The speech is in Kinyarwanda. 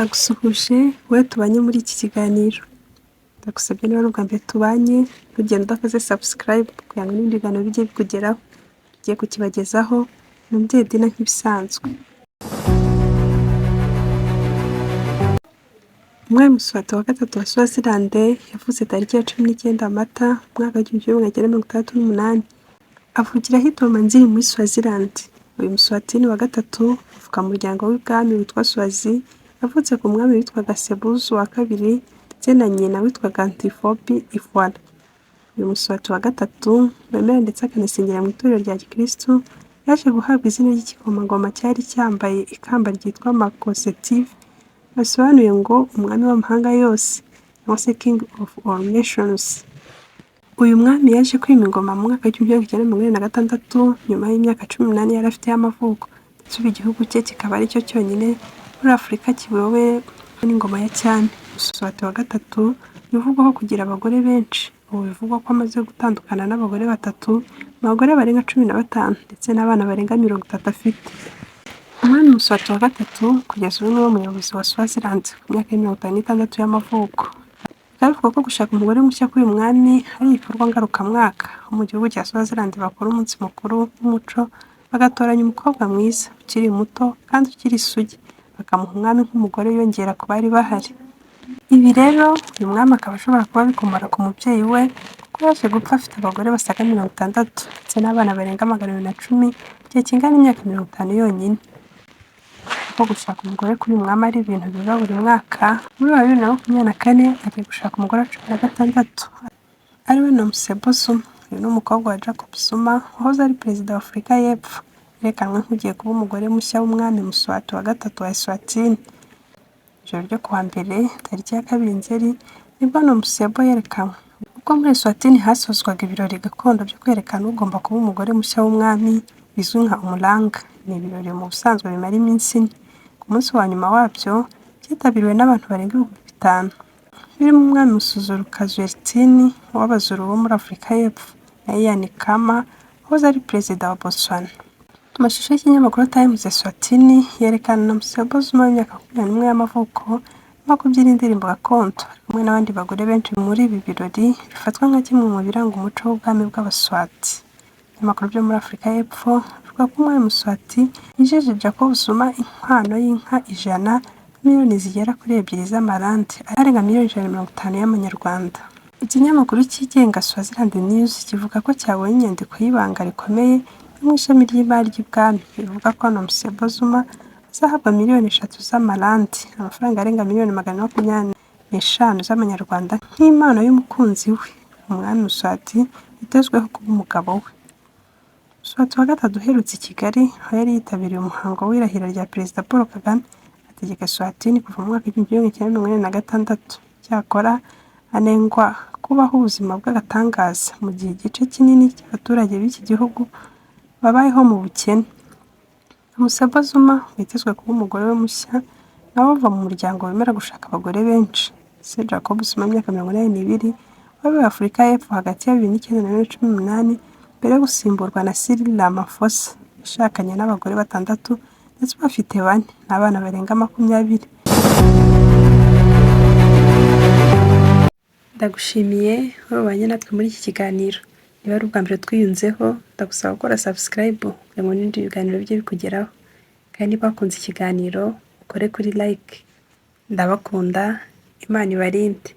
Ndagusuhuje wowe tubanye muri iki kiganiro. Ndagusabye niba ari ubwa mbere tubanye, ntugende udakoze subscribe kugira ngo n'ibindi biganiro bijye bikugeraho. Tugiye kukibagezaho ni Umubyeyi Dina nk'ibisanzwe. Umwami Mswati wa gatatu wa Swaziland yavutse tariki ya 19 Mata umwaka w'1968, avukira ahitwa Manzini muri Swaziland. Uyu Mswatini wa gatatu avuka mu muryango w'ibwami witwa Swazi, yavutse ku mwami witwaga Sebuzu wa kabiri ndetse na nyina witwaga Ntifobi Ifwala. Uyu Mswati wa gatatu wemera ndetse akanasengera mu itorero rya Gikirisitu, yaje guhabwa izina ry'igikomangoma cyari cyambaye ikamba ryitwa Makhosetive, bisobanuye ngo umwami w'amahanga yose cyangwa se King of all nations. Uyu mwami yaje kwima ingoma mu mwaka w'1986 nyuma y'imyaka 18 yari afite y'amavuko, ndetse ubu igihugu cye kikaba ari cyo cyonyine muri Afurika kiyobowe n'ingoma ya cyami. Mswati wa gatatu bivugwaho kugira abagore benshi, ubu bivugwa ko amaze gutandukana n'abagore batatu mu bagore barenga 15 ndetse n'abana barenga 30 afite. Umwami Mswati wa gatatu kugeza ubu niwe muyobozi wa Swaziland ku myaka 56 y'amavuko. Bikaba bivugwa ko gushaka umugore mushya k'uyu mwami ari igikorwa ngarukamwaka, aho mu gihugu cya Swaziland bakora umunsi mukuru w'umuco bagatoranya umukobwa mwiza ukiri muto kandi ukiri isugi, bakamuha umwami nk'umugore wiyongera ku bari bahari. Ibi rero uyu mwami akaba ashobora kuba abikomora ku mubyeyi we kuko yaje gupfa afite abagore basaga 60 ndetse n'abana barenga 210 mu gihe kingana n'imyaka 50 yonyine. Kuko gushaka umugore k'uyu mwami ari ibintu biba buri mwaka, muri 2024 agiye gushaka umugore wa 16 ariwe Nomcebo Zuma. Uyu ni umukobwa wa Jacob Zuma wahoze ari perezida wa Afurika y'Epfo, yerekanwe nk'ugiye kuba umugore mushya w'umwami Mswati wa gatatu wa Eswatini. Ijoro ryo kuwa mbere tariki ya 2 Nzeri nibwo Nomcebo yerekanwe. Ubwo muri Eswatini hasozwaga ibirori gakondo byo kwerekana ugomba kuba umugore mushya w'umwami bizwi nka Umhlanga. Ni ibirori mu busanzwe bimara iminsi 4. Ku munsi wa nyuma wabyo byitabiriwe n'abantu barenga 5000, birimo umwami Misuzulu kaZwelithini w'Abazulu bo muri Afurika y'Epfo na Ian Khama wahoze ari perezida wa Botswana. Amashusho y'ikinyamakuru Times Eswatini yerekana Nomcebo Zuma w'imyaka 21 y'amavuko arimo kubyina indirimbo gakondo ari kumwe n'abandi bagore benshi muri ibi birori bifatwa nka kimwe mu biranga umuco w'ubwami bw'Abaswati. Ibinyamakuru byo muri Afurika y'Epfo bivuga ko umwami Mswati yijeje Jacob Zuma inkwano y'inka 100 na miliyoni zigera kuri 2 z'amarandi arenga miliyoni 150 y'amanyarwanda. Ikinyamakuru cyigenga Swaziland News kivuga ko cyabonye inyandiko y'ibanga rikomeye yo mu ishami ry'imari ry'ibwami ivuga ko Nomcebo Zuma azahabwa miliyoni 3 z'amarandi, amafaranga arenga miliyoni 425 z'amanyarwanda nk'impano y'umukunzi we, umwami Mswati witezweho kuba umugabo we. Mswati wa gatatu uherutse i Kigali aho yari yitabiriye umuhango w'irahira rya Perezida Paul Kagame ategeka Eswatini kuva mu mwaka w'1986. Cyakora anengwa kubaho ubuzima bw'agatangaza mu gihe igice kinini cy'abaturage b'iki gihugu babayeho mu bukene. Nomcebo Zuma witezwe kuba umugore we mushya nawe ava mu muryango wemera gushaka abagore benshi. Se Jacob Zuma w'imyaka 82 wayoboye Afurika y'Epfo hagati ya 2009 na 2018 mbere yo gusimburwa na Cyril Ramaphosa, yashakanye n'abagore batandatu ndetse ubu afite bane n'abana barenga 20. Ndagushimiye wowe wabanye natwe muri iki kiganiro. Niba ari ubwa mbere twiyunzeho, ndagusaba gukora subscribe kugira ngo n'ibindi biganiro bijye bikugeraho. Kandi niba wakunze ikiganiro ukore kuri like. Ndabakunda, Imana ibarinde.